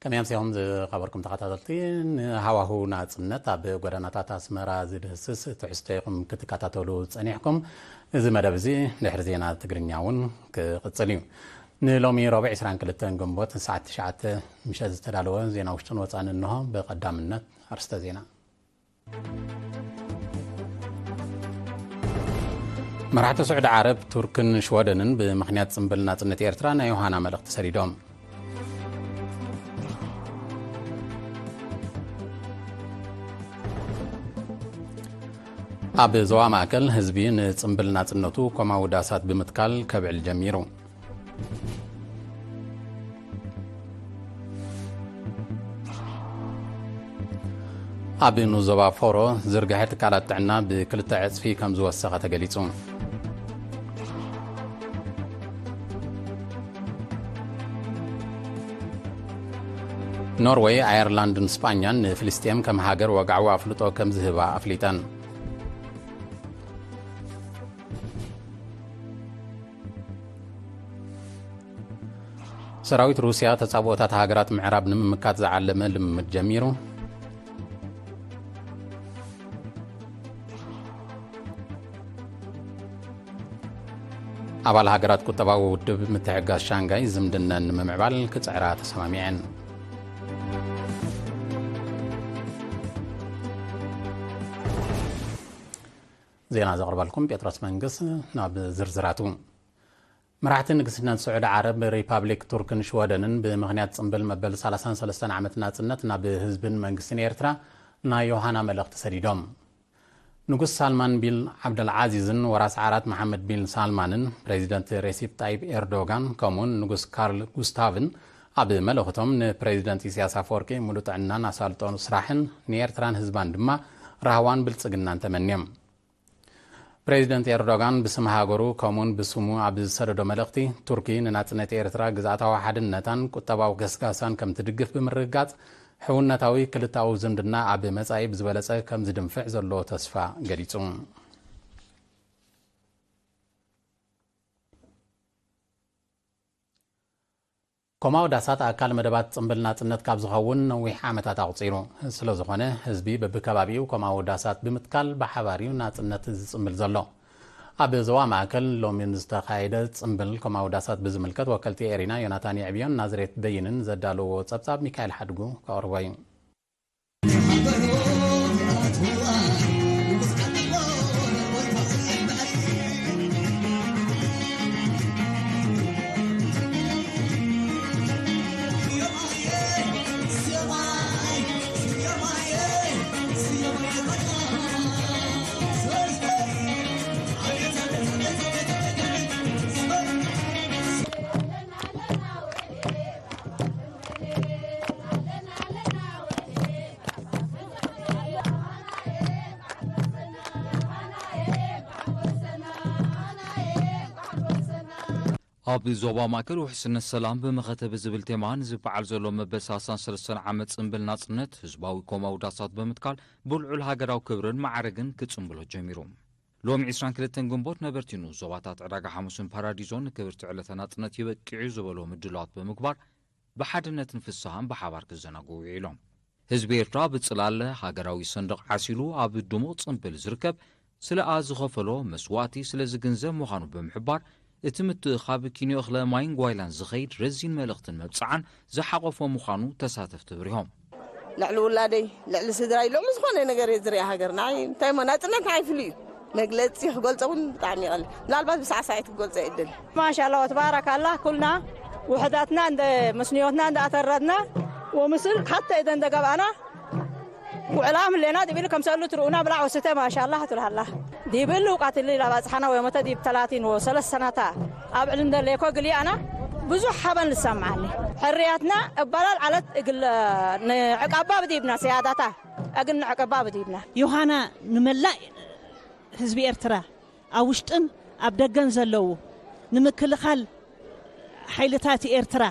ከመይ ኣምሲኹም ዝኸበርኩም ተኸታተልቲ? ንሃዋሁ ናጽነት ኣብ ጎደናታት ኣስመራ ዝድህስስ ትሕዝቶ ኢኹም ክትከታተሉ ጸኒሕኩም። እዚ መደብ እዚ ድሕሪ ዜና ትግርኛ እውን ክቕጽል እዩ። ንሎሚ ረቡዕ ዕስራን ክልተን ግንቦት ሰዓት ትሽዓተ ምሸት ዝተዳለወ ዜና ውሽጥን ወጻእን እንሆ። ብቐዳምነት ኣርስተ ዜና። መራሕቲ ስዑዲ ዓረብ፣ ቱርክን ሽወደንን ብምኽንያት ጽምብል ናጽነት ኤርትራ ናይ ዮሃና መልእኽቲ ሰዲዶም። ኣብ ዞባ ማእከል ህዝቢ ንጽምብል ናጽነቱ ኮማዊ ዳሳት ብምትካል ከብዕል ጀሚሩ። ኣብ ንዞባ ፎሮ ዝርግሐ ትካላት ጥዕና ብክልተ ዕጽፊ ከም ዝወሰኸ ተገሊጹ። ኖርወይ፣ ኣየርላንድን ስጳኛን ንፍልስጤም ከም ሃገር ወግዓዊ ኣፍልጦ ከም ዝህባ ኣፍሊጠን። ሰራዊት ሩስያ ተጻብኦታት ሃገራት ምዕራብ ንምምካት ዝዓለመ ልምምድ ጀሚሩ። ኣባል ሃገራት ቁጠባዊ ውድብ ምትሕግጋዝ ሻንጋይ ዝምድነን ንምምዕባል ክጽዕራ ተሰማሚዐን። ዜና ዘቕርበልኩም ጴጥሮስ መንግስ። ናብ ዝርዝራቱ። መራሕቲ ንግስነት ስዑዲ ዓረብ፣ ሪፓብሊክ ቱርክን ሽወደንን ብምኽንያት ጽምብል መበል ሰላሳን ሰለስተን ዓመት ናጽነት ናብ ህዝብን መንግስትን ኤርትራ ናይ ዮሃና መልእኽቲ ሰዲዶም። ንጉስ ሳልማን ቢን ዓብደልዓዚዝን ወራስ ዓራት መሓመድ ቢን ሳልማንን ፕሬዚደንት ሬሲፕ ጣይብ ኤርዶጋን ከምኡውን ንጉስ ካርል ጉስታቭን ኣብ መልእኽቶም ንፕሬዚደንት ኢሳያስ ኣፈወርቂ ሙሉእ ጥዕናን ኣሳልጦ ስራሕን ንኤርትራን ህዝባን ድማ ራህዋን ብልጽግናን ተመንዮም። ፕሬዚደንት ኤርዶጋን ብስም ሃገሩ ከምኡውን ብስሙ ኣብ ዝሰደዶ መልእኽቲ፣ ቱርኪ ንናጽነት ኤርትራ ግዝኣታዊ ሓድነታን ቁጠባዊ ገስጋሳን ከም ትድግፍ ብምርግጋጽ፣ ሕውነታዊ ክልተኣዊ ዝምድና ኣብ መጻኢ ብዝበለጸ ከም ዝድንፍዕ ዘሎ ተስፋ ገሊጹ። ኮማዊ ዳሳት ኣካል መደባት ጽምብል ናጽነት ካብ ዝኸውን ነዊሕ ዓመታት ኣቑጺሩ። ስለ ዝኾነ፣ ህዝቢ በብከባቢኡ ኮማዊ ዳሳት ብምትካል ብሓባር እዩ ናጽነት ዝጽምብል ዘሎ። ኣብ ዞባ ማእከል ሎሚ ዝተኻየደ ጽምብል ኮማዊ ዳሳት ብዝምልከት ወከልቲ ኤሪና ዮናታን የዕብዮን ናዝሬት በይንን ዘዳለዎ ጸብጻብ ሚካኤል ሓድጉ ከቕርቦ እዩ። ኣብ ዞባ ማእከል ውሕስነት ሰላም ብመኸተ ብዝብል ቴማ ንዝበዓል ዘሎ መበል ሰላሳን ሰለስተን ዓመት ጽምብል ናጽነት ህዝባዊ ኮማዊ ዳሳት ብምትካል ብልዑል ሃገራዊ ክብርን ማዕርግን ክጽምብሎ ጀሚሩ። ሎሚ ዕስራን ክልተን ግንቦት ነበርቲ ንኡስ ዞባታት ዕዳጋ ሓሙስን ፓራዲዞን ንክብርቲ ዕለተ ናጽነት ይበቅዕ እዩ ዝበሎ ምድላዋት ብምግባር ብሓድነትን ፍስሃን ብሓባር ክዘናግዑ ውዒሎም። ህዝቢ ኤርትራ ብጽላለ ሃገራዊ ሰንደቕ ዓሲሉ ኣብ ድሙቕ ጽምብል ዝርከብ ስለኣ ዝኸፈሎ መስዋእቲ ስለ ዝግንዘብ ምዃኑ ብምሕባር፣ እቲ ምትእኻብ ኪንዮ እኽለ ማይን ጓይላን ዝኸይድ ረዚን መልእኽትን መብጽዓን ዝሓቖፎ ምዃኑ ተሳተፍቲ ኣብሪሆም። ልዕሊ ውላደይ፣ ልዕሊ ስድራይ ሎሚ ዝኾነ ነገር እየ ዝሪኣ ሃገር። ንዓይ እንታይ እሞ ናጽነት ንዓይ ፍሉይ እዩ። መግለጺ ክገልጾ እውን ብጣዕሚ ይቐል። ምናልባት ብሳዕሳዒት ክገልጾ ይዕድል። ማሻላ ወተባረካላ ኩልና ውሕዳትና እንደ መስንዮትና እንደ ኣተረድና ወምስል ሓተ ኢደ እንደ ገባና ውዕላ ህሌና ድብል ከም ሰሉ ትርኡና ብላዕ ወስተ ማሻላ ትልሃላ። ዲብል ውቃትሊ ላባጽሓና ወመተ ዲብ ተላቲን ወሰለስተ ሰናታ ኣብ ዕልም ደለኮ ግሊ ኣና ብዙሕ ሓበን ልሰማዓኒ። ሕርያትና እባላል ዓለት እግል ንዕቃባ ብዲብና ስያዳታ እግል ንዕቃባ ብዲብና። ዮሃና ንመላእ ህዝቢ ኤርትራ ኣብ ውሽጥን ኣብ ደገን ዘለዉ ንምክልኻል ሓይልታት ኤርትራ።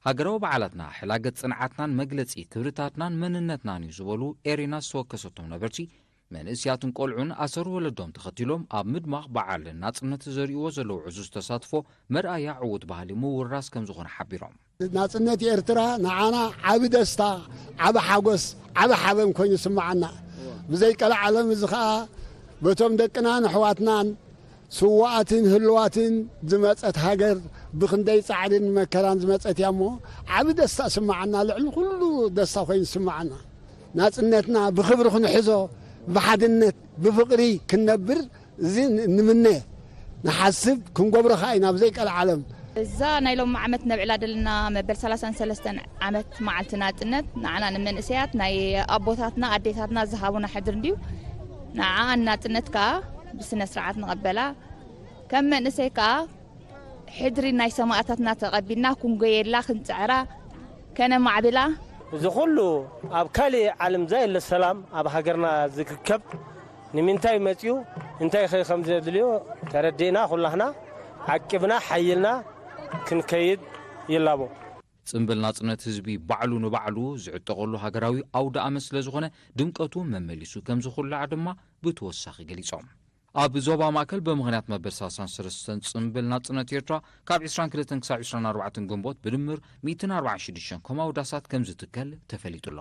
ሃገራዊ በዓላትና ሕላገት ጽንዓትናን መግለጺ ክብርታትናን መንነትናን እዩ ዝበሉ ኤሪና ዝተወከሰቶም ነበርቲ፣ መንእስያትን ቆልዑን ኣሰር ወለዶም ተኸቲሎም ኣብ ምድማቕ በዓል ናጽነት ዘርእይዎ ዘለዉ ዕዙዝ ተሳትፎ መርኣያ ዕዉት ባህሊ ምውርራስ ከም ዝኾነ ሓቢሮም። ናጽነት ኤርትራ ንዓና ዓቢ ደስታ፣ ዓቢ ሓጎስ፣ ዓቢ ሓበን ኮይኑ ይስምዓና። ብዘይ ቀልዓለም እዚ ኸኣ በቶም ደቅናን ኣሕዋትናን ስዉኣትን ህሉዋትን ዝመጸት ሃገር ብኽንደይ ጻዕርን መከራን ዝመጸት እያ እሞ ዓቢ ደስታ ይስምዓና። ልዕሊ ኩሉ ደስታ ኮይኑ ይስምዓና። ናጽነትና ብኽብሪ ክንሕዞ፣ ብሓድነት ብፍቕሪ ክንነብር እዚ ንምነ፣ ንሓስብ፣ ክንገብሮ ኸኣ ኢና ብዘይ ቀልዓለም። እዛ ናይ ሎሚ ዓመት ነብዕላ ዘለና መበል ሰላሳን ሰለስተን ዓመት መዓልቲ ናጽነት ንዓና ንመንእሰያት ናይ ኣቦታትና ኣዴታትና ዝሃቡና ሕድሪ እንድዩ። ንዓኣ ንናጽነት ከኣ ብስነ ስርዓት ንቐበላ። ከም መንእሰይ ከኣ ሕድሪ ናይ ሰማእታትና ተቐቢልና ክንጎየላ ክንጽዕራ ከነማዕብላ። እዚ ኩሉ ኣብ ካሊእ ዓለም ዘየለ ሰላም ኣብ ሃገርና ዝክከብ ንምንታይ መጽዩ እንታይ ኸ ከም ዘድልዮ ተረዲእና ኩላህና ዓቂብና ሓይልና ክንከይድ ይላቦ። ጽምብል ናጽነት ህዝቢ ባዕሉ ንባዕሉ ዝዕጠቐሉ ሃገራዊ ኣውደ ኣመት ስለ ዝኾነ ድምቀቱ መመሊሱ ከም ዝኹላዕ ድማ ብተወሳኺ ገሊጾም። ኣብ ዞባ ማእከል ብምኽንያት መበል ሰላሳን ሰለስተን ጽምብል ናጽነት ኤርትራ ካብ ዕስራን ክልተን ክሳብ ዕስራን ኣርባዕተን ግንቦት ብድምር ሚእትን ኣርባዓን ሽዱሽተን ኮማዊ ዳሳት ከም ዝትከል ተፈሊጡ ኣሎ።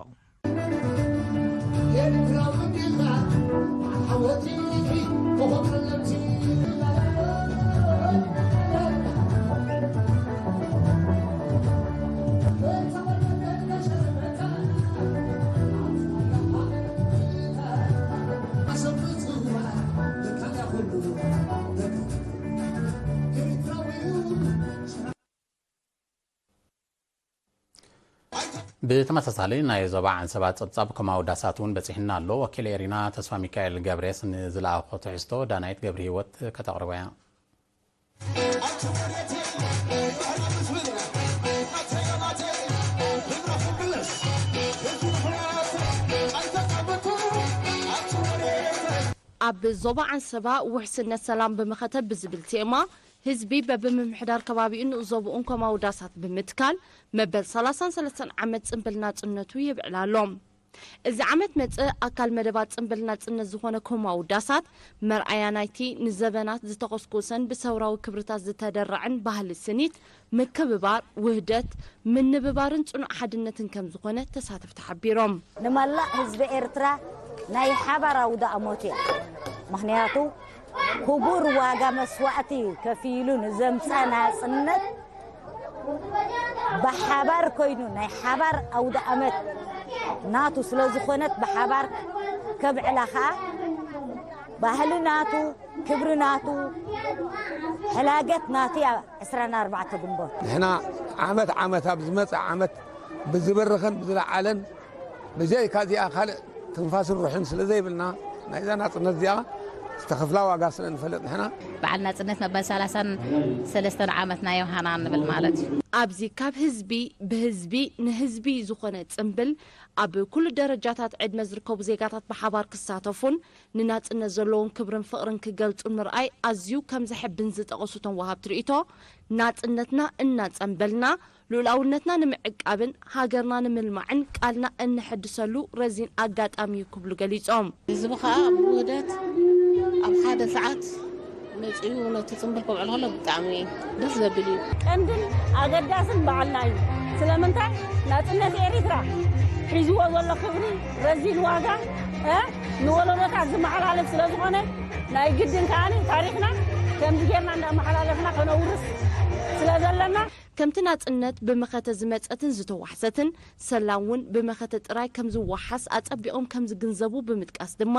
ብተመሳሳሊ ናይ ዞባ ዓንሰባ ጸብጻብ ከማዊ ዳሳት እውን በጺሕና ኣሎ። ወኪል ኤሪና ተስፋ ሚካኤል ገብሬስ ንዝለኣኾ ትሕዝቶ ዳናይት ገብረ ህይወት ከተቕርቦ እያ። ኣብ ዞባ ዓንሰባ ውሕስነት ሰላም ብመኸተ ብዝብል ቴማ ህዝቢ በብምምሕዳር ከባቢኡን ዞብኡን ኮማዊ ዳሳት ብምትካል መበል ሰላሳን ሰለስተን ዓመት ጽምብል ናጽነቱ የብዕል ኣሎ። እዚ ዓመት መጽእ ኣካል መደባት ጽምብል ናጽነት ዝኾነ ኮማዊ ዳሳት መርኣያ ናይቲ ንዘበናት ዝተኾስኮሰን ብሰውራዊ ክብርታት ዝተደረዐን ባህሊ ስኒት፣ ምክብባር፣ ውህደት፣ ምንብባርን ጽኑዕ ሓድነትን ከም ዝኾነ ተሳተፍቲ ሓቢሮም። ንመላእ ህዝቢ ኤርትራ ናይ ሓባር ኣውደ ኣሞት እያ። ምኽንያቱ ክቡር ዋጋ መስዋእቲ ከፊሉ ንዘምፀ ናፅነት ብሓባር ኮይኑ ናይ ሓባር ኣውደ ኣመት ናቱ ስለ ዝኾነት ብሓባር ከብዕላ ከዓ ባህሊ ናቱ ክብሪ ናቱ ሕላገት ናቱ እያ። ዕስራን ኣርባዕተ ግንቦት ንሕና ዓመት ዓመት ኣብ ዝመፀ ዓመት ብዝበረኸን ብዝለዓለን ብዘይካ እዚኣ ካልእ ትንፋስን ሩሕን ስለ ዘይብልና ናይዛ ናፅነት እዚኣ ዝተኸፍላ ዋጋ ስለ ንፈልጥ ንሕና በዓል ናፅነት መበል ሰላሳን ሰለስተን ዓመትና ዮሃና ንብል ማለት እዩ። ኣብዚ ካብ ህዝቢ ብህዝቢ ንህዝቢ ዝኾነ ፅምብል ኣብ ኩሉ ደረጃታት ዕድመ ዝርከቡ ዜጋታት ብሓባር ክሳተፉን ንናፅነት ዘለዎም ክብርን ፍቕርን ክገልፁን ምርኣይ ኣዝዩ ከም ዘሐብን ዝጠቐሱ እቶም ወሃብቲ ርእይቶ፣ ናፅነትና እናፀምበልና ልኡላውነትና ንምዕቃብን ሃገርና ንምልማዕን ቃልና እነሐድሰሉ ረዚን ኣጋጣሚ እዩ ክብሉ ገሊጾም። ህዝቢ ኸኣ ብውህደት ኣብ ሓደ ሰዓት መጺኡ ነቲ ጽምብል ከብዕል ከሎ ብጣዕሚ ደስ ዘብል እዩ። ቀንድን ኣገዳስን በዓልና እዩ። ስለምንታይ ናጽነት ኤሪትራ ሒዝዎ ዘሎ ክብሪ ረዚን ዋጋ እ ንወለዶታት ዝመሓላለፍ ስለዝኾነ ናይ ግድን ከኣ ታሪኽና ከምዚ ጌርና እንዳመሓላለፍና ከነውርስ ስለዘለና ከምቲ ናጽነት ብመኸተ ዝመጸትን ዝተዋሕሰትን፣ ሰላም እውን ብመኸተ ጥራይ ከም ዝወሓስ ኣጸቢቖም ከም ዝግንዘቡ ብምጥቃስ ድማ፣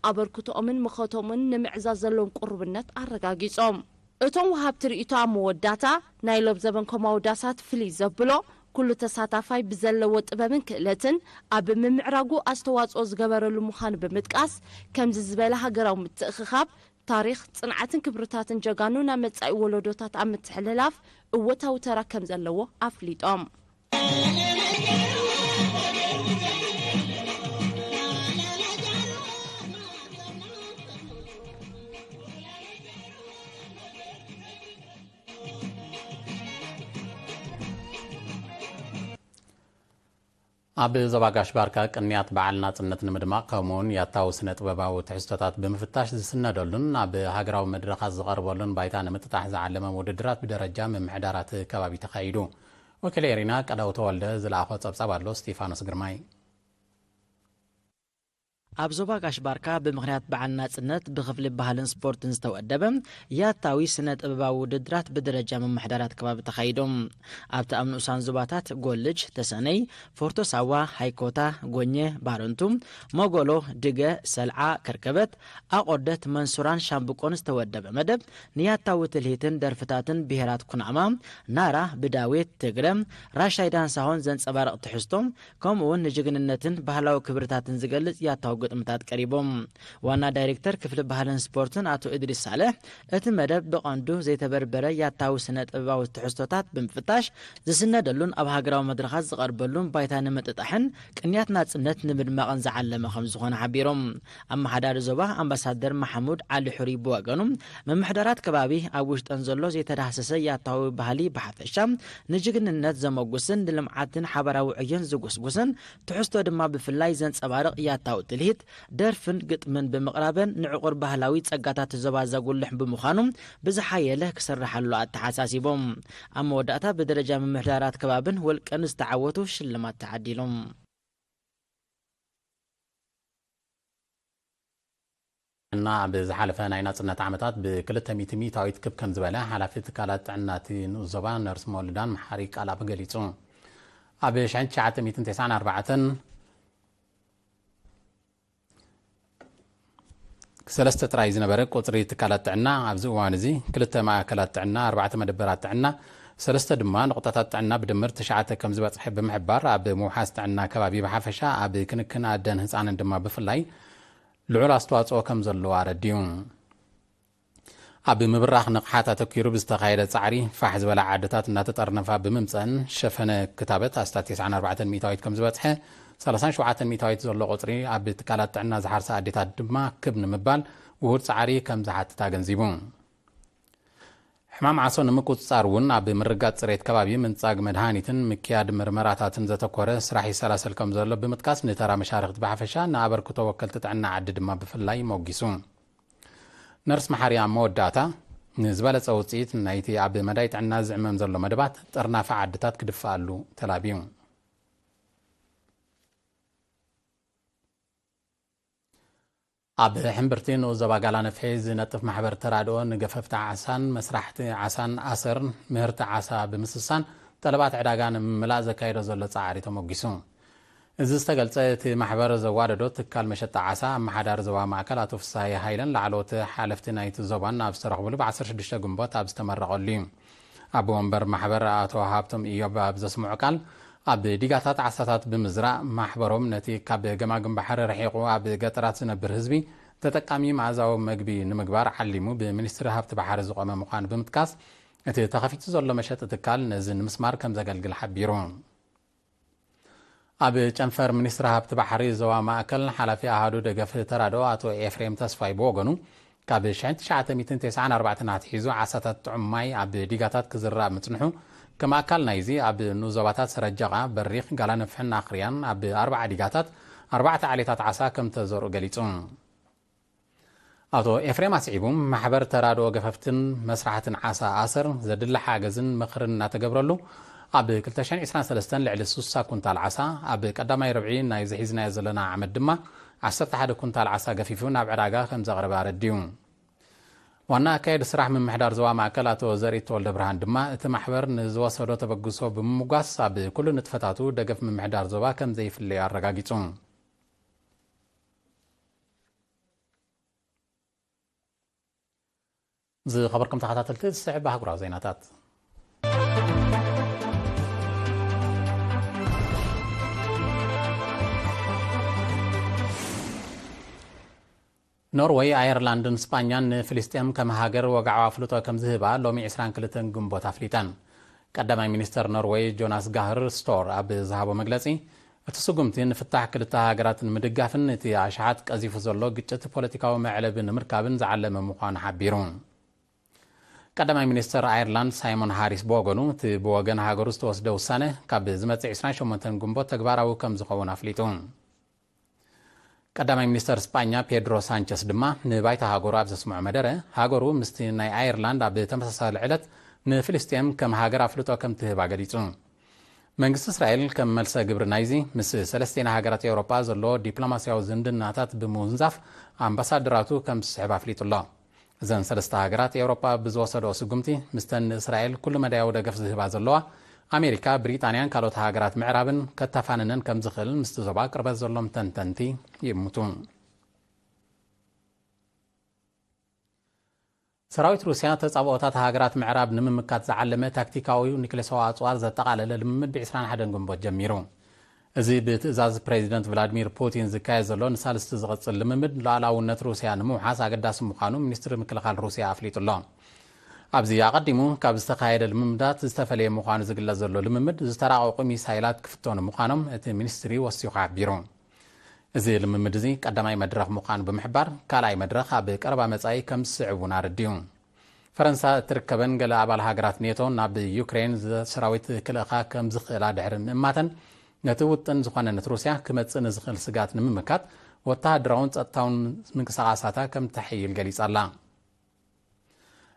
ኣበርክቶኦምን መኸቶምን ንምዕዛዝ ዘለዎም ቅሩብነት ኣረጋጊጾም። እቶም ወሃብቲ ርእይቶ ኣብ መወዳእታ፣ ናይ ሎብ ዘበን ኮማዊ ዳሳት ፍልይ ዘብሎ፣ ኩሉ ተሳታፋይ ብዘለዎ ጥበብን ክእለትን ኣብ ምምዕራጉ ኣስተዋጽኦ ዝገበረሉ ምዃኑ ብምጥቃስ፣ ከምዚ ዝበለ ሃገራዊ ምትእኽኻብ፣ ታሪኽ፣ ጽንዓትን ክብርታትን ጀጋኑ ናብ መጻኢ ወለዶታት ኣብ ምትሕልላፍ እወታዊ ተራ ከም ዘለዎ ኣፍሊጦም። ኣብ ዞባ ጋሽ ባርካ ቅንያት በዓል ናጽነት ንምድማቕ፣ ከምኡውን ያታዊ ስነ ጥበባዊ ትሕዝቶታት ብምፍታሽ ዝስነደሉን ኣብ ሃገራዊ መድረኻት ዝቐርበሉን ባይታ ንምጥጣሕ ዝዓለመ ውድድራት ብደረጃ ምምሕዳራት ከባቢ ተኻይዱ። ወኪል ኤሪና ቀዳው ተወልደ ዝለኣኾ ጸብጻብ ኣሎ፣ ስቲፋኖስ ግርማይ። ኣብ ዞባ ጋሽ ባርካ ብምኽንያት በዓል ናጽነት ብክፍሊ ባህልን ስፖርትን ዝተወደበ ያታዊ ስነ ጥበባዊ ውድድራት ብደረጃ ምምሕዳራት ከባቢ ተኻይዶም። ኣብቲ ኣብ ንኡሳን ዞባታት ጎልጅ፣ ተሰነይ፣ ፎርቶ ሳዋ፣ ሃይኮታ፣ ጎኘ፣ ባረንቱ፣ መጎሎ፣ ድገ፣ ሰልዓ፣ ከርከበት፣ ኣቆደት፣ መንሱራን ሻምብቆን ዝተወደበ መደብ ንያታዊ ትልሂትን ደርፍታትን ብሄራት ኩናማ፣ ናራ፣ ብዳዌት፣ ትግረ፣ ራሻይ ዳንሳሆን ዘንጸባርቕ ትሕዝቶ፣ ከምኡ እውን ንጅግንነትን ባህላዊ ክብርታትን ዝገልጽ ያታዊ ግጥምታት ቀሪቦም። ዋና ዳይሬክተር ክፍሊ ባህልን ስፖርትን ኣቶ እድሪስ ሳልሕ፣ እቲ መደብ ብቐንዱ ዘይተበርበረ ያታዊ ስነ ጥበባዊ ትሕዝቶታት ብምፍታሽ ዝስነደሉን ኣብ ሃገራዊ መድረኻት ዝቐርበሉን ባይታ ንምጥጣሕን ቅንያት ናጽነት ንምድማቕን ዝዓለመ ከም ዝኾነ ሓቢሮም። ኣመሓዳሪ ዞባ ኣምባሳደር መሓሙድ ዓሊ ሑሪ ብወገኑ፣ ምምሕዳራት ከባቢ ኣብ ውሽጠን ዘሎ ዘይተዳህሰሰ ያታዊ ባህሊ ብሓፈሻ ንጅግንነት ዘመጉስን ንልምዓትን ሓባራዊ ዕዮን ዝጉስጉስን ትሕዝቶ ድማ ብፍላይ ዘንጸባርቕ ያታዊ ትልሂት፣ ደርፍን ግጥምን ብምቕራበን ንዕቑር ባህላዊ ጸጋታት ዞባ ዘጉልሕ ብምዃኑ ብዝሓየለ ክስርሓሉ ኣተሓሳሲቦም። ኣብ መወዳእታ ብደረጃ ምምሕዳራት ከባብን ውልቅን ዝተዓወቱ ሽልማት ተዓዲሎም። እና ኣብ ዝሓለፈ ናይ ናጽነት ዓመታት ብ200 ሚእታዊት ክብ ከም ዝበለ ሓላፊ ትካላት ጥዕና እቲ ንኡስ ዞባ ነርስ መወልዳን መሓሪ ቃል ኣብ ገሊጹ። ኣብ 1994 ሰለስተ ጥራይ ዝነበረ ቁጽሪ ትካላት ጥዕና፣ ኣብዚ እዋን እዚ ክልተ ማእከላት ጥዕና፣ ኣርባዕተ መደበራት ጥዕና፣ ሰለስተ ድማ ንቑጣታት ጥዕና ብድምር ትሽዓተ ከም ዝበጽሐ ብምሕባር፣ ኣብ ምውሓስ ጥዕና ከባቢ ብሓፈሻ፣ ኣብ ክንክን ኣደን ህጻንን ድማ ብፍላይ ልዑል ኣስተዋጽኦ ከም ዘለዎ ኣረዲኡ። ኣብ ምብራኽ ንቕሓት ኣተኪሩ ብዝተኻየደ ጻዕሪ፣ ፋሕ ዝበላ ዓድታት እናተጠርነፋ ብምምጸእን፣ ሸፈነ ክታበት ኣስታት 94% ከም ዝበጽሐ፣ 37% ዘሎ ቁጽሪ ኣብ ትካላት ጥዕና ዝሓርሳ ኣዴታት ድማ ክብ ንምባል ውሁድ ጻዕሪ ከም ዝሓትት ኣገንዚቡ። ሕማም ዓሶ ንምቁጽጻር እውን ኣብ ምርጋጽ ጽሬት ከባቢ፣ ምንጻግ መድሃኒትን ምክያድ ምርመራታትን ዘተኮረ ስራሕ ይሰላሰል ከም ዘሎ ብምጥቃስ፣ ንተራ መሻርክቲ ብሓፈሻ፣ ንኣበርክቶ ወከልቲ ጥዕና ዓዲ ድማ ብፍላይ ሞጊሱ። ነርስ መሓሪ ኣብ መወዳእታ፣ ንዝበለጸ ውጽኢት ናይቲ ኣብ መዳይ ጥዕና ዝዕመም ዘሎ መደባት ጥርናፈ ዓድታት ክድፍኣሉ ተላብዩ። ኣብ ሕምብርቲ ንኡስ ዞባ ጋላ ነፍሒ ዝነጥፍ ማሕበር ተራድኦ ንገፈፍቲ ዓሳን መስራሕቲ ዓሳን ኣሰር ምህርቲ ዓሳ ብምስሳን ጠለባት ዕዳጋ ንምምላእ ዘካየዶ ዘሎ ጻዕሪ ተሞጊሱ። እዚ ዝተገልጸ እቲ ማሕበር ዘዋደዶ ትካል መሸጣ ዓሳ ኣመሓዳሪ ዞባ ማእከል ኣቶ ፍስሃየ ሃይለን ላዕለዎት ሓለፍቲ ናይቲ ዞባን ኣብ ዝተረኽብሉ ብ16 ግንቦት ኣብ ዝተመረቐሉ እዩ። ኣቦ ወንበር ማሕበር ኣቶ ሃብቶም ኢዮብ ኣብ ዘስምዑ ቃል፣ ኣብ ዲጋታት ዓሳታት ብምዝራእ ማሕበሮም ነቲ ካብ ገማግም ባሕሪ ርሒቑ ኣብ ገጠራት ዝነብር ህዝቢ ተጠቃሚ መኣዛዊ መግቢ ንምግባር ዓሊሙ ብሚኒስትሪ ሃብቲ ባሕሪ ዝቖመ ምዃኑ ብምጥቃስ፣ እቲ ተኸፊቱ ዘሎ መሸጢ ትካል ነዚ ንምስማር ከም ዘገልግል ሓቢሩ። ኣብ ጨንፈር ሚኒስትሪ ሃብቲ ባሕሪ ዞባ ማእከል ሓላፊ ኣሃዱ ደገፍ ተራድኦ ኣቶ ኤፍሬም ተስፋይ ብወገኑ፣ ካብ 1994 ኣትሒዙ ዓሳታት ጥዑም ማይ ኣብ ዲጋታት ክዝራእ ምጽንሑ፣ ከም ኣካል ናይዚ ኣብ ንኡስ ዞባታት ሰረጃቓ፣ በሪኽ፣ ጋላነፍሕን ኣኽርያን ኣብ ኣርባዓ ዲጋታት ኣርባዕተ ዓሌታት ዓሳ ከም ተዘርኡ ገሊጹ። ኣቶ ኤፍሬም ኣስዒቡ፣ ማሕበር ተራድኦ ገፈፍትን መስራሕትን ዓሳ ኣሰር ዘድሊ ሓገዝን ምኽርን እናተገብረሉ፣ ኣብ 2023 ልዕሊ 60 ኩንታል ዓሳ ኣብ ቀዳማይ ርብዒ ናይዚ ሒዝናዮ ዘለና ዓመት ድማ 11 ኩንታል ዓሳ ገፊፉ ናብ ዕዳጋ ከም ዘቕረበ ኣረዲኡ። ዋና ኣካየዲ ስራሕ ምምሕዳር ዞባ ማእከል ኣቶ ዘርኢ ተወልደ ብርሃን ድማ፣ እቲ ማሕበር ንዝወሰዶ ተበግሶ ብምምጓስ፣ ኣብ ኩሉ ንጥፈታቱ ደገፍ ምምሕዳር ዞባ ከም ዘይፍለዮ ኣረጋጊጹ። ዝኸበርኩም ተኸታተልቲ፣ ዝስዕብ ኣህጉራዊ ዜናታት። ኖርወይ፣ ኣየርላንድን ስጳኛን ንፍልስጤም ከም ሃገር ወግዓዊ ኣፍልጦ ከም ዝህባ ሎሚ 22 ግንቦት ኣፍሊጠን። ቀዳማይ ሚኒስተር ኖርወይ ጆናስ ጋህር ስቶር ኣብ ዝሃቦ መግለጺ፣ እቲ ስጉምቲ ንፍታሕ ክልተ ሃገራት ንምድጋፍን እቲ ኣሽሓት ቀዚፉ ዘሎ ግጭት ፖለቲካዊ መዕለቢ ንምርካብን ዝዓለመ ምዃኑ ሓቢሩ። ቀዳማይ ሚኒስተር ኣየርላንድ ሳይሞን ሃሪስ ብወገኑ፣ እቲ ብወገን ሃገሩ ዝተወስደ ውሳነ ካብ ዝመጽእ ዕስራን ሸሞንተን ግንቦት ተግባራዊ ከም ዝኸውን ኣፍሊጡ። ቀዳማይ ሚኒስተር ስጳኛ ፔድሮ ሳንቸስ ድማ ንባይታ ሃገሩ ኣብ ዘስምዖ መደረ፣ ሃገሩ ምስቲ ናይ ኣየርላንድ ኣብ ተመሳሳሊ ዕለት ንፍልስጤም ከም ሃገር ኣፍልጦ ከም ትህባ ገሊጹ። መንግስቲ እስራኤል ከም መልሰ ግብሪ ናይዚ፣ ምስ ሰለስቲኤን ሃገራት ኤውሮጳ ዘለዎ ዲፕሎማስያዊ ዝምድናታት ብምውንዛፍ ኣምባሳደራቱ ከም ዝስሕብ ኣፍሊጡ ኣሎ። እዘን ሰለስተ ሃገራት ኤውሮጳ ብዝወሰድኦ ስጉምቲ፣ ምስተን ንእስራኤል ኩሉ መዳያዊ ደገፍ ዝህባ ዘለዋ ኣሜሪካ፣ ብሪጣንያን ካልኦት ሃገራት ምዕራብን ከተፋንነን ከም ዝኽእል ምስቲ ዞባ ቅርበት ዘሎም ተንተንቲ ይእምቱ። ሰራዊት ሩስያ ተጻብኦታት ሃገራት ምዕራብ ንምምካት ዝዓለመ ታክቲካዊ ኒክሌሳዊ ኣጽዋር ዘጠቓለለ ልምምድ ብ ዕስራን ሓደን ግንቦት ጀሚሩ። እዚ ብትእዛዝ ፕሬዚደንት ቭላድሚር ፑቲን ዝካየድ ዘሎ ንሳልስቲ ዝቕጽል ልምምድ፣ ሉዓላውነት ሩስያ ንምውሓስ ኣገዳሲ ምዃኑ ሚኒስትሪ ምክልኻል ሩስያ ኣፍሊጡ ኣሎ። ኣብዚ ኣቐዲሙ ካብ ዝተኻየደ ልምምዳት ዝተፈለየ ምዃኑ ዝግለጽ ዘሎ ልምምድ፣ ዝተራቐቑ ሚሳይላት ክፍተኑ ምዃኖም እቲ ሚኒስትሪ ወሲኹ ሓቢሩ። እዚ ልምምድ እዚ ቀዳማይ መድረኽ ምዃኑ ብምሕባር፣ ካልኣይ መድረኽ ኣብ ቀረባ መጻኢ ከም ዝስዕብ እውን ኣረዲኡ። ፈረንሳ እትርከበን ገለ ኣባል ሃገራት ኔቶ ናብ ዩክሬን ሰራዊት ክልእኻ ከም ዝኽእላ ድሕሪ ምእማተን፣ ነቲ ውጥን ዝኾነነት ሩስያ ክመጽእ ንዝኽእል ስጋት ንምምካት ወተሃደራውን ጸጥታውን ምንቅስቓሳታ ከም ተሐይል ገሊጻ ኣላ።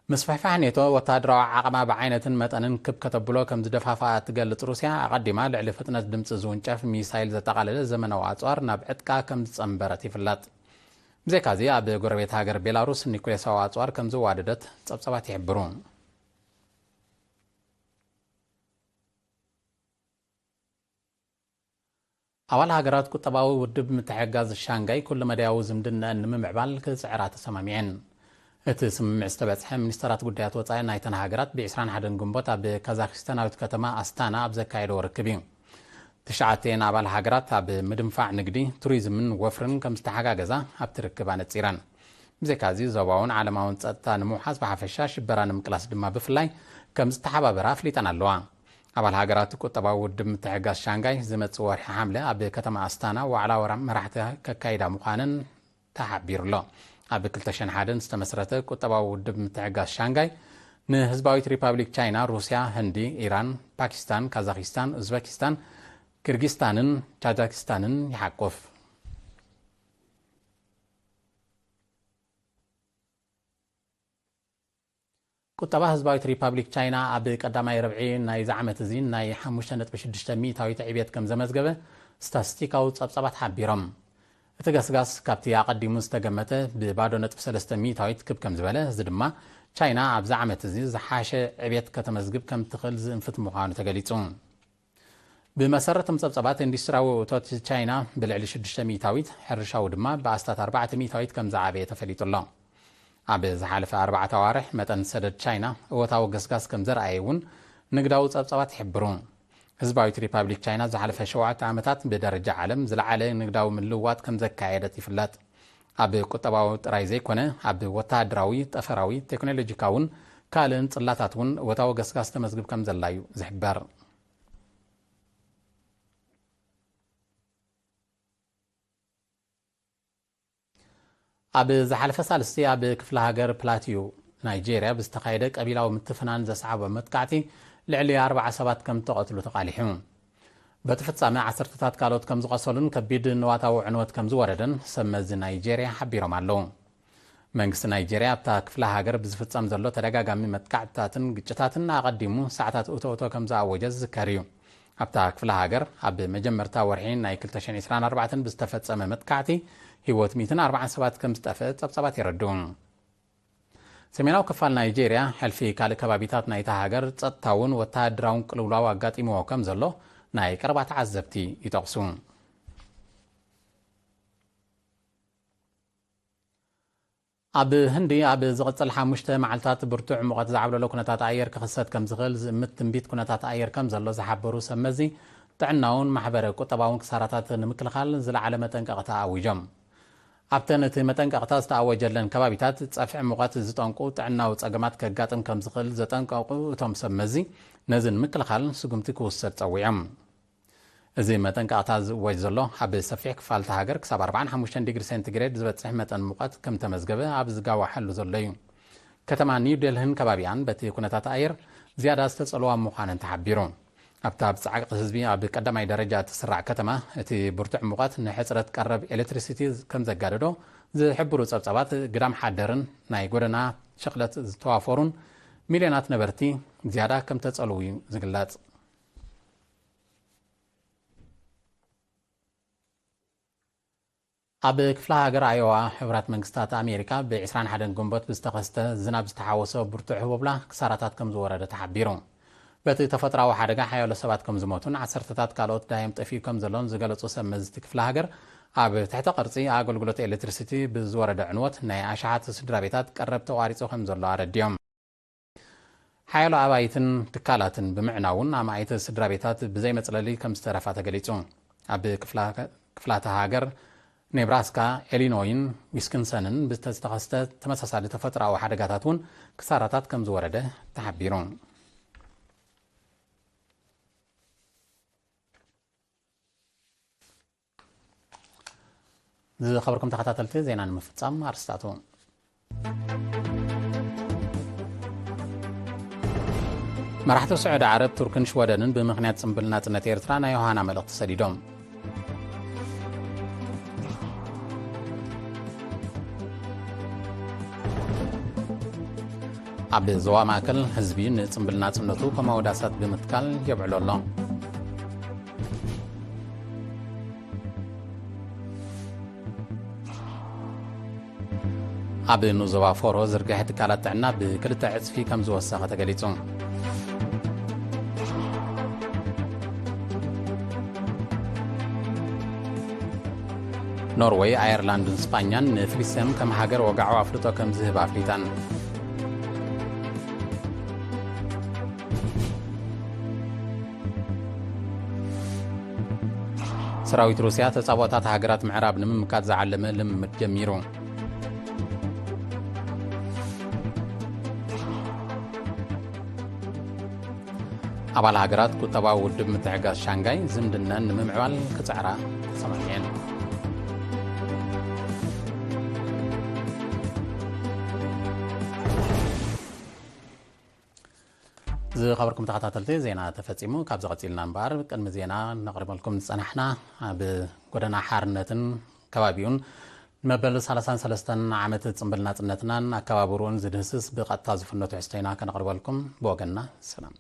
ምስፍሕፋሕ ኔቶ ወተሃደራዊ ዓቕማ ብዓይነትን መጠንን ክብ ከተብሎ ከም ዝደፋፍኣ እትገልጽ ሩስያ፣ ኣቐዲማ ልዕሊ ፍጥነት ድምጺ ዝውንጨፍ ሚሳይል ዘጠቓለለ ዘመናዊ ኣጽዋር ናብ ዕጥቃ ከም ዝጸንበረት ይፍለጥ። ብዘይካዚ፣ ኣብ ጎረቤት ሃገር ቤላሩስ ኒኩሌሳዊ ኣጽዋር ከም ዝዋደደት ጸብጻባት ይሕብሩ። ኣባል ሃገራት ቁጠባዊ ውድብ ምትሕግጋዝ ሻንጋይ ኩሉ መዳያዊ ዝምድናኣን ንምምዕባል ክጽዕራ ተሰማሚዐን። እቲ ስምምዕ ዝተበጽሐ ሚኒስተራት ጉዳያት ወጻኢ ናይተን ሃገራት ብ ዕስራን ሓደን ግንቦት ኣብ ካዛክስታናዊት ከተማ ኣስታና ኣብ ዘካየደዎ ርክብ እዩ። ትሽዓተን ኣባል ሃገራት ኣብ ምድንፋዕ ንግዲ፣ ቱሪዝምን ወፍርን ከም ዝተሓጋገዛ ኣብቲ ርክብ ኣነጺረን። ብዘይካዚ፣ ዞባውን ዓለማውን ጸጥታ ንምውሓስ ብሓፈሻ፣ ሽበራ ንምቅላስ ድማ ብፍላይ ከም ዝተሓባበራ ኣፍሊጠን ኣለዋ። ኣባል ሃገራት ቁጠባዊ ውድብ ምትሕግጋዝ ሻንጋይ ዝመጽእ ወርሒ ሓምለ ኣብ ከተማ ኣስታና ዋዕላ ወራ-፣ መራሕቲ ከካይዳ ምዃነን ተሓቢሩ ኣሎ። ኣብ ክልተ ሽሕን ሓደን ዝተመስረተ ቁጠባዊ ውድብ ምትሕግጋዝ ሻንጋይ ንህዝባዊት ሪፓብሊክ ቻይና፣ ሩስያ፣ ህንዲ፣ ኢራን፣ ፓኪስታን፣ ካዛኪስታን፣ ኡዝበኪስታን፣ ኪርጊስታንን ቻጃኪስታንን ይሓቁፍ። ቁጠባ ህዝባዊት ሪፓብሊክ ቻይና ኣብ ቀዳማይ ርብዒ ናይዚ ዓመት እዚ ናይ ሓሙሽተ ነጥቢ ሽዱሽተ ሚእታዊት ዕብየት ከም ዘመዝገበ ስታስቲካዊ ጸብጻባት ሓቢሮም። እቲ ገስጋስ ካብቲ ኣቐዲሙ ዝተገመተ ብባዶ ነጥቢ ሰለስተ ሚእታዊት ክብ ከም ዝበለ፣ እዚ ድማ ቻይና ኣብዚ ዓመት እዚ ዝሓሸ ዕብየት ከተመዝግብ ከም ትኽእል ዝእንፍት ምዃኑ ተገሊጹ። ብመሰረቶም ጸብጻባት፣ ኢንዱስትሪያዊ እቶት ቻይና ብልዕሊ ሽዱሽተ ሚእታዊት፣ ሕርሻዊ ድማ ብኣስታት ኣርባዕተ ሚእታዊት ከም ዝዓበየ ተፈሊጡ ኣሎ። ኣብ ዝሓለፈ ኣርባዕተ ኣዋርሕ፣ መጠን ሰደድ ቻይና እወታዊ ገስጋስ ከም ዘርኣየ እውን ንግዳዊ ጸብጻባት ይሕብሩ። ህዝባዊት ሪፓብሊክ ቻይና ዝሓለፈ ሸውዓተ ዓመታት ብደረጃ ዓለም ዝለዓለ ንግዳዊ ምልውዋጥ ከም ዘካየደት ይፍለጥ። ኣብ ቁጠባዊ ጥራይ ዘይኮነ፣ ኣብ ወተሃደራዊ፣ ጠፈራዊ፣ ቴክኖሎጂካውን ካልእን ጽላታት እውን እወታዊ ገስጋስ ተመዝግብ ከም ዘላ እዩ ዝሕበር። ኣብ ዝሓለፈ ሳልስቲ ኣብ ክፍለ ሃገር ፕላቲዩ ናይጄርያ ብዝተኻየደ ቀቢላዊ ምትፍናን ዘስዓቦ መጥቃዕቲ ልዕሊ ኣርባዓ ሰባት ከም እተቐትሉ ተቓሊሑ። በቲ ፍጻመ ዓሰርተታት ካልኦት ከም ዝቐሰሉን ከቢድ ንዋታዊ ዕንወት ከም ዝወረደን ሰብ መዚ ናይጄርያ ሓቢሮም ኣለዉ። መንግስቲ ናይጄርያ ኣብታ ክፍለ ሃገር ብዝፍጸም ዘሎ ተደጋጋሚ መጥቃዕትታትን ግጭታትን ኣቐዲሙ ሰዓታት እቶ እቶ ከም ዝኣወጀ ዝዝከር እዩ። ኣብታ ክፍለ ሃገር ኣብ መጀመርታ ወርሒ ናይ ክልተ ሽሕን ዕስራን ኣርባዕተን ብዝተፈጸመ መጥቃዕቲ ህይወት ሚእትን ኣርባዓን ሰባት ከም ዝጠፍአ ጸብጻባት የረድኡ። ሰሜናዊ ክፋል ናይጄርያ፣ ሕልፊ ካልእ ከባቢታት ናይታ ሃገር፣ ጸጥታውን ወተሃደራውን ቅልውላው ኣጋጢምዎ ከም ዘሎ ናይ ቀረባ ተዓዘብቲ ይጠቕሱ። ኣብ ህንዲ ኣብ ዝቕጽል ሓሙሽተ መዓልታት ብርቱዕ ሙቐት ዝዓብለሎ ኩነታት ኣየር ክኽሰት ከም ዝኽእል ዝእምት ትንቢት ኩነታት ኣየር ከም ዘሎ ዝሓበሩ ሰብ መዚ፣ ጥዕናውን ማሕበረ ቁጠባውን ክሳራታት ንምክልኻል ዝለዓለ መጠንቀቕታ ኣዊጆም። ኣብተን እቲ መጠንቀቕታ ዝተኣወጀለን ከባቢታት፣ ጸፍዒ ሙቐት ዝጠንቁ ጥዕናዊ ጸገማት ከጋጥም ከም ዝኽእል ዘጠንቀቑ እቶም ሰብ መዚ፣ ነዚ ንምክልኻል ስጉምቲ ክውሰድ ጸዊዖም። እዚ መጠንቀቕታ ዝእወጅ ዘሎ፣ ኣብ ሰፊሕ ክፋል እታ ሃገር ክሳብ ኣርባዓን ሓሙሽተን ዲግሪ ሴንቲግሬድ ዝበጽሕ መጠን ሙቐት ከም ተመዝገበ ኣብ ዝጋዋሓሉ ዘሎ እዩ። ከተማ ኒው ዴልህን ከባቢኣን በቲ ኩነታት ኣየር ዝያዳ ዝተጸልዋ ምዃነን ተሓቢሩ። ኣብታ ብጻዕቂ ህዝቢ ኣብ ቀዳማይ ደረጃ እትስራዕ ከተማ፣ እቲ ብርቱዕ ሙቐት ንሕጽረት ቀረብ ኤሌክትሪሲቲ ከም ዘጋደዶ ዝሕብሩ ጸብጻባት፣ ግዳም ሓደርን ናይ ጎደና ሸቕለት ዝተዋፈሩን ሚልዮናት ነበርቲ ዝያዳ ከም ተጸልዉ እዩ ዝግለጽ። ኣብ ክፍለ ሃገር ኣዮዋ፣ ሕቡራት መንግስታት ኣሜሪካ ብ ዕስራን ሓደን ግንቦት ብዝተኸስተ ዝናብ ዝተሓወሶ ብርቱዕ ህቦብላ ክሳራታት ከም ዝወረደ ተሓቢሩ። በቲ ተፈጥሮኣዊ ሓደጋ ሓያሎ ሰባት ከም ዝሞቱን ዓሰርተታት ካልኦት ዳዮም ጠፊኡ ከም ዘሎን ዝገለጹ ሰብ መዚ እቲ ክፍለ ሃገር፣ ኣብ ትሕተ ቅርጺ ኣገልግሎት ኤሌክትሪሲቲ ብዝወረደ ዕንወት ናይ ኣሽሓት ስድራ ቤታት ቀረብ ተቋሪጹ ከም ዘሎ ኣረዲኦም። ሓያሎ ኣባይትን ትካላትን ብምዕናውን ኣማኢት ስድራ ቤታት ብዘይ መጽለሊ ከም ዝተረፋ ተገሊጹ። ኣብ ክፍላ-፣ ክፍላተ ሃገር ኔብራስካ፣ ኢሊኖይን ዊስኮንሰንን ብዝተኸስተ ተመሳሳሊ ተፈጥሮኣዊ ሓደጋታት እውን ክሳራታት ከም ዝወረደ ተሓቢሩ። ዝኸበርኩም ተኸታተልቲ፣ ዜና ንምፍጻም ኣርስታቱ። መራሕቲ ስዑዲ ዓረብ፣ ቱርክን ሽወደንን ብምኽንያት ጽምብል ናጽነት ኤርትራ ናይ ዮሃና መልእኽቲ ሰዲዶም። ኣብ ዞባ ማእከል፣ ህዝቢ ንጽምብል ናጽነቱ ከም ኣውዳሳት ብምትካል የብዕሎ ኣሎ። ኣብ ንዞባ ፎሮ፣ ዝርግሐ ትካላት ጥዕና ብክልተ ዕጽፊ ከም ዝወሰኸ ተገሊጹ። ኖርወይ፣ ኣየርላንድን ስጳኛን ንፍልስጤም ከም ሃገር ወግዓዊ ኣፍልጦ ከም ዝህባ ኣፍሊጠን። ሰራዊት ሩስያ፣ ተጻብኦታት ሃገራት ምዕራብ ንምምካት ዝዓለመ ልምምድ ጀሚሩ። ኣባል ሃገራት ቁጠባዊ ውድብ ምትሕግጋዝ ሻንጋይ ዝምድነን ንምምዕባል ክጽዕራ ተሰማሚዐን። ዝኸበርኩም ተኸታተልቲ፣ ዜና ተፈጺሙ። ካብዚ ቀጺልና እምበኣር፣ ቅድሚ ዜና ነቕርበልኩም ዝጸናሕና፣ ኣብ ጎደና ሓርነትን ከባቢኡን መበል ሰላሳን ሰለስተን ዓመት ጽምብል ናጽነትናን ኣከባብርኡን ዝድህስስ ብቐጥታ ዝፍኖ ትሕዝቶ ኢና ከነቕርበልኩም። ብወገንና ሰላም።